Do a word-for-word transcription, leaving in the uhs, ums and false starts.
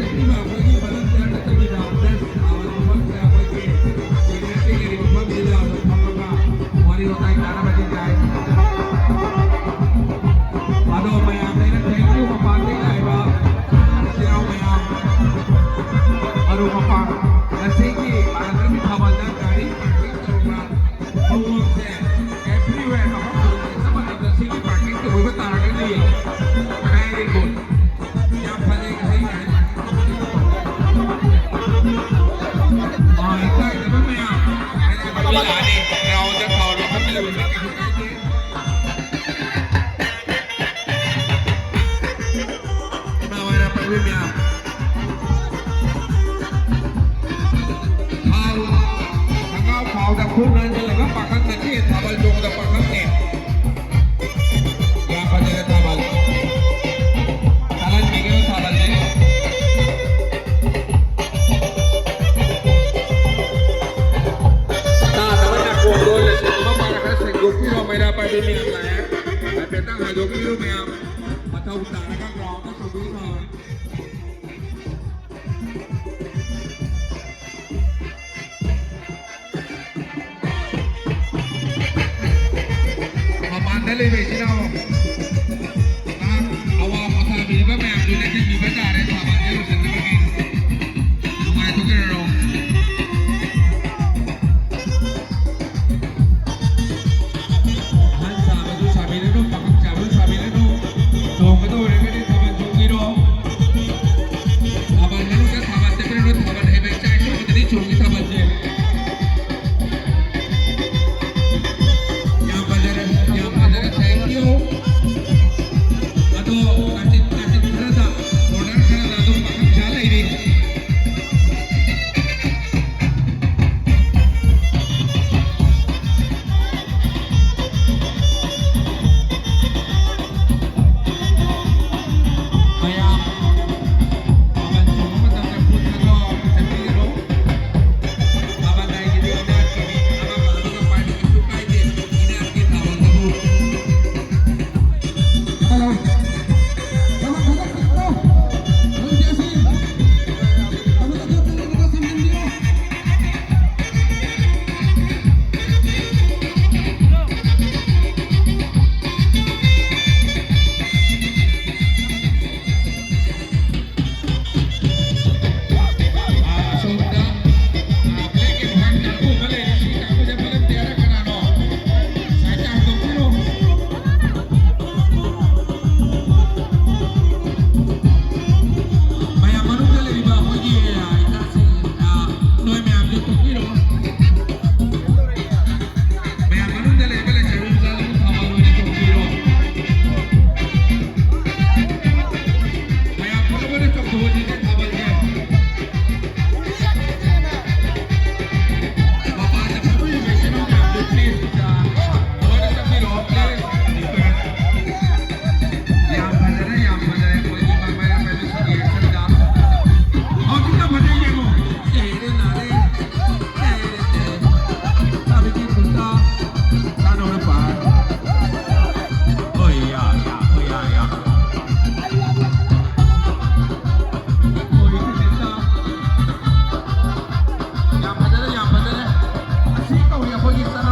ꯑꯩꯈꯣꯏꯒꯤ ꯚꯣꯂꯟꯇꯤꯌꯔ ꯅꯠꯇꯕꯤꯗ ꯖꯁ ꯊꯥꯕ ꯃꯐꯝꯁꯤꯗ ꯑꯩꯈꯣꯏꯒꯤ ꯁꯦꯀ꯭ꯔꯦꯇꯔꯤ ꯂꯩꯔꯤꯕ ꯃꯐꯝꯁꯤꯗ ꯑꯗꯨꯝ ꯐꯝꯃꯒ ꯋꯥꯔꯤ ꯋꯥꯇꯥꯏ ꯇꯥꯟꯅꯕꯗꯤ ꯌꯥꯏ꯫ ꯑꯗꯣ ꯃꯌꯥꯝꯗ ꯑꯩꯅ thank you ꯃꯄꯥꯟꯗꯒꯤ ꯂꯥꯛꯏꯕ ꯏꯆꯤꯜ ꯏꯅꯥꯎ ꯃꯌꯥꯝ, ꯃꯔꯨꯞ ꯃꯄꯥꯡ, ꯉꯁꯤꯒꯤ ꯃꯥꯂꯪ ꯊꯥꯕꯜꯗ ꯒꯥꯔꯤ parking ꯇꯧꯕ ꯃꯑꯣꯡꯁꯦ everywhere ꯃꯐꯝ ꯈꯨꯗꯤꯡꯃꯛꯇ ꯆꯞ ꯃꯥꯟꯅꯕ ꯁꯤꯒꯤ parking ꯇꯧꯕ ꯇꯥꯔꯒꯗꯤ very good꯫ ꯌꯥꯝ ꯐꯖꯩ ꯉꯁꯤꯒꯤ ꯒꯥꯔꯤ parking ꯇꯧꯕꯒꯤ ꯃꯑꯣꯡꯁꯦ꯫ ꯑꯥ, ꯏꯀꯥꯏꯗꯕ ꯃꯌꯥꯝ ꯍꯥꯏꯔꯒ ꯂꯥꯛꯑꯅꯤ꯫ Ground ꯗ ꯊꯥꯕꯜ ꯃꯐꯝꯗ ꯂꯩꯕ ꯃꯤ ꯀꯩꯁꯨ ꯀꯥꯏꯗꯦ꯫ ꯏꯃꯥ ꯃꯩꯔꯥ ꯄꯥꯏꯕꯤ ꯃꯌꯥꯝ꯫ ꯊꯥꯎ, ꯈꯣꯡꯒ꯭ꯔꯥꯎ ꯊꯥꯎꯗ ꯈꯣꯡ ꯍꯥꯝꯖꯤꯜꯂꯒ ꯄꯥꯈꯪ ꯅꯠꯇꯦ, ꯊꯥꯕꯜ ꯆꯣꯡꯕꯗ ꯄꯥꯈꯪꯅꯦ꯫ ꯌꯥꯝ ꯐꯖꯔꯦ ꯊꯥꯕꯜ꯫ ꯇꯥꯍꯟꯕꯤꯒꯅꯨ ꯊꯥꯕꯜꯁꯦ꯫ ꯇꯥꯗꯕ ꯅꯥꯀꯣꯡꯗꯣ ꯂꯤꯁꯤꯡ ꯑꯃ ꯄꯥꯏꯔ ꯈꯔ ꯁꯦꯡꯗꯣꯛꯄꯤꯔꯣ, ꯃꯩꯔꯥ ꯄꯥꯏꯕꯤ ꯃꯌꯥꯝ ꯂꯥꯛꯑꯦ꯫ ꯍꯥꯏꯐꯦꯠꯇꯪ ꯍꯥꯏꯗꯣꯛꯄꯤꯔꯣ ꯃꯌꯥꯝ꯫ ꯃꯊꯧ ꯇꯥꯔꯒ ground ꯗ ꯇꯧꯕꯤꯔꯣ꯫ ꯃꯄꯥꯟꯗ ꯂꯩꯕ ꯏꯆꯤꯟ ꯏꯅꯥꯎ, ꯉꯥꯏꯍꯥꯛ ꯑꯋꯥ ꯄꯣꯊꯥꯕꯤꯔꯤꯕ ꯃꯌꯥꯝꯗꯨꯅ ꯊꯤꯡꯕꯤꯕ ꯇꯥꯔꯦ, ꯊꯥꯕꯜꯁꯦ ꯂꯣꯏꯁꯤꯟꯅꯕꯒꯤ꯫ ꯅꯨꯡꯉꯥꯏꯊꯣꯛꯄꯤꯔꯔꯣ꯫ ꯑꯍꯟ ꯁꯥꯕꯁꯨ ꯁꯥꯕꯤꯔꯅꯨ, ꯄꯥꯈꯪ ꯁꯥꯕꯁꯨ ꯁꯥꯕꯤꯔꯅꯨ꯫ ꯆꯣꯡꯒꯗꯧꯔꯒꯗꯤ ꯊꯥꯕꯜ ꯆꯣꯡꯕꯤꯔꯣ꯫ ꯊꯥꯕꯜ ꯃꯅꯨꯡꯗ ꯊꯥꯕꯜ ꯆꯠꯄꯤꯔꯅꯨ, ꯊꯥꯕꯜ ꯍꯩꯕ ꯏꯆꯥ ꯏꯁꯨ ꯈꯛꯇꯅꯤ ꯆꯣꯡꯉꯤ ꯊꯥꯕꯜꯁꯦ꯫ ꯌꯥꯝ ꯐꯖꯔꯦ, ꯌꯥꯝ ꯐꯖꯔꯦ, thank you꯫ ꯑꯗꯣ ꯀꯥꯆꯤꯟ, ꯀꯥꯆꯤꯟ ꯈꯔꯗ, corner ꯈꯔꯗ ꯑꯗꯨꯝ ꯄꯥꯈꯪ ꯁꯥ ꯂꯩꯔꯤ꯫ ꯃꯌꯥꯝ ꯊꯥꯕꯜ ꯆꯣꯡꯕ ꯃꯇꯝꯗ ꯈꯨꯠ ꯑꯗꯣ ꯆꯠꯄꯤꯒꯅꯨ꯫ ꯀꯤ ꯆꯅꯥ